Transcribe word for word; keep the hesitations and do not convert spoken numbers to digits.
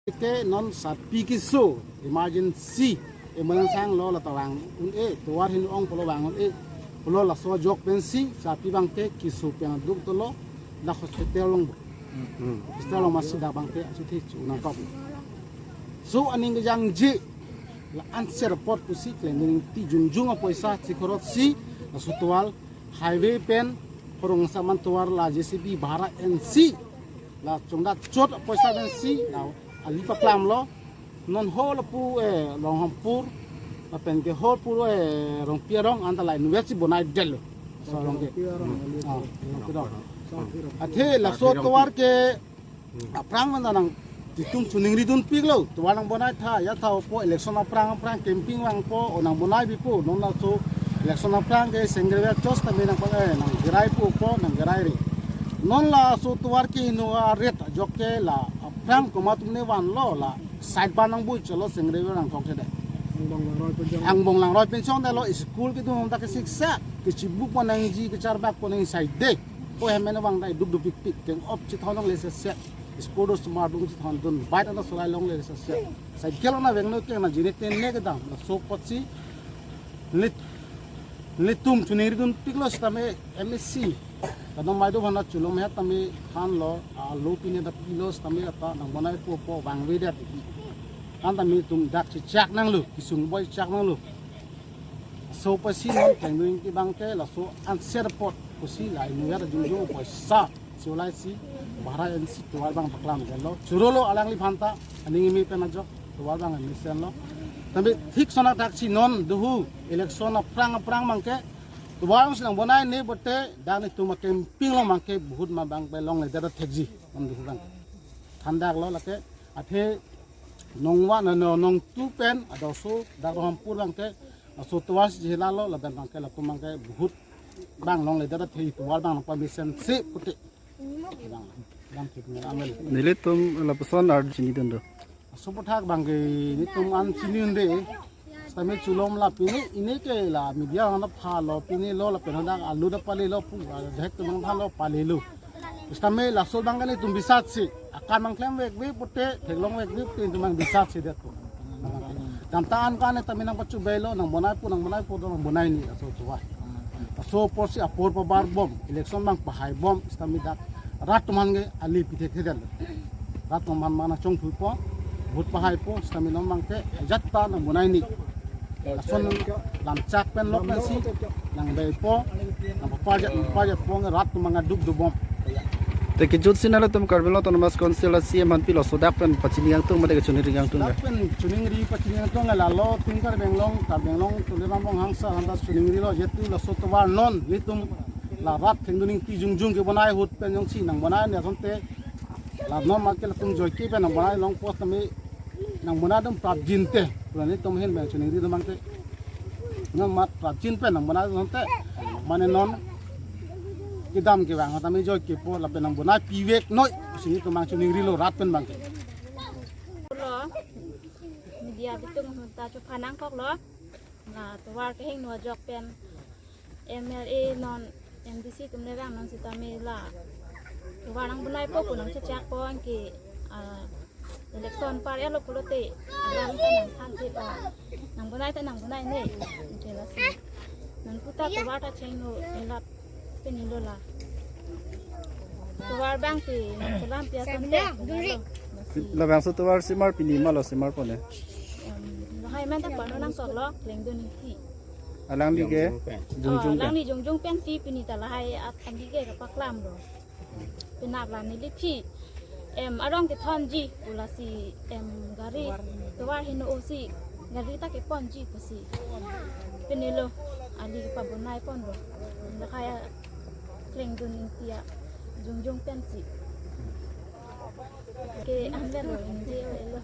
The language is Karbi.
Ke non sarpi keso emergency, ambulance hanglo la ta vang un-e, tovar heno ong pulo vang un-e pulo, laso ajok pensi sarpi abang ke keso pen aduk dolo, dak hospital along. Hmm. Hospital along masi dak abang ke achithi chu nangkok. So aning kejangje la anser apot pusi klengdun ingti jongjong apoisa chikhorot si, laso tovar highway pen horong saman tovar la J C B bhara ensi, la chongdak chot apoisa pensi la ali paklamlo. Non hol pu, eh, Ronghampur, lapen ke hol pu, eh, Rongpi arong, anta la inutvet si bonai detlo. So, Rongpi arong, ah, Rongpi arong. Athe laso tovar ke aphrang man nangtum choningri dunpiklo, tovar nang bonai tha, ya tha po, election aphrang aphrang campaign vangpo, o nang bonai bipo, non laso election aphrang ke sengre chos tame nang pa, eh, nang gerai po po, nang gerai ri. Non laso tovar ke heno aret ajok ke la aphrang komat atum ne vanlo, la side ban nang bui cholo sengre nang thok thede. Angbong Langroi pen chong. Angbong Langroi pen chongdetlo, school kedun ta ke siksa, kechibuk pon nangji, kecharbak pon nangji side de. Ko hem mena vang dai duk duk pik pik, keng op chithon longle se se. School do smart dung chithon dun, bai ta solai longle se se. Side ke along nang vangno keng nang jine ten ne kedam, laso apotsi lit, nelitum choningri dunpiklo sitame M A C. Kadom mai do bhana chulom het tame thanlo, alo pine da pilo sitame ata nang bonai po po vangvedet. Anta nelitum dak chechak nanglo, kesung boi chak nanglo. So pusi non klengdun ingti abang ke laso anser apot pusi la inutvet jongjong apoisa si ulai si bhara ensi tovar abang paklam detlo. Chorolo alangliphan ta aning imi pen ajok tovar abang mesenlo. Tapi thik sonak dak si non duhu election aphrang aphrang abang ke tovar si nang bonai ne pote dak nelitum campaign along abang ke vote ma abang pe longledet thekji non duhu abang. Thandaklo lake athe nong wan, no, nong tu pen adoso dak Ronghampur abang ke laso tovar si helalo, lapen abang ke latum abang ke vote abang longledet thek, tovar abang pamesen si pute. Abang, abang thik ne amel. Nelitum lapuson ar chinidun do. Laso aputhak abang ke nelitum an chinidunde. Sitame chulom la pine, pine ke la media hana phalo, pinelo lapen hadak alu da palelo pu, dek tumang phalo palelo. Sitame laso abang ke nelitum bisat si, akam abang klemvekve pote, theklongvekve pote, nelitum abang bisat si det po. Dam ta an kane tame nang pachu belo, nang bonai po, nang bonai po, nang bonai ni, laso chuwa. Laso apor si apor pabar bom, election abang pahai bom, sitame dak rat atum aphan ke ali pithe thedetlo. Rat atum aphan mana chongthupo, vote pahaipo, sitame non abang ke ajat ta nang bonai ni. Lason lamchak pen lok nang si, nang beipo, nang paparjat, nang paparjatpo, rat atum abang duk dubom. Te kejut si nanglitum Karbi Anglong Autonomous Council a C E M aphan pilo, laso dak pen pachini ingtung mate kachoningri ingtung? Dak pen choningri pachini ingtung lalo atum Karbi Anglong, Karbi Anglong Tuliram Ronghang sir aphan ta choningrilo, jehetu laso tovar non nelitum la rat klengdun ingti jongjong kebonai ahut pen jongsi nang bonai ne asonte la non mat ke latum joike pen nang bonai longpo tame nang bonai dum prapjin te. Pura nelitum ahin pen choningri dum abang te. Non mat prapjin pen nang bonai asonte. Mane non kedam kevang tame joikepo lapen nang bonai piveknoi. Si nelitum abang choningrilo rat pen abang ke. Lo, media bitung ta chuphanangkoklo. La tovar kehingno ajok pen M L A non M D C atum le vang non sitame la tovar nang bonaipo pu nang chechakpo anke, ah, election par-etlo pulote alam ta nang thanthepo, nang bonai ta nang bonai ne. Anke lasi nang puta tovar ta chengno elap pinilo la. Tovar abang ke nang selam pi asonte. Lasi. Labangso tovar simar pini ma lo, simarpo ne? Em, lahai man ta pano nangkoklo, klengdun ingti. Alangli ke jongjong pen. Jongjong Oh, pen. Alangli jongjong pen si pini ta lahai at andi ke kapaklamlo. Penap la neli phi. Em, arong kethonji pu lasi, em, gari tovar heno-o si gari ta keponji pusi. Pinilo ali kepabonai ponlo. Lahai klengdun ingti a jongjong pensi. Ke anverlo ingti o elo.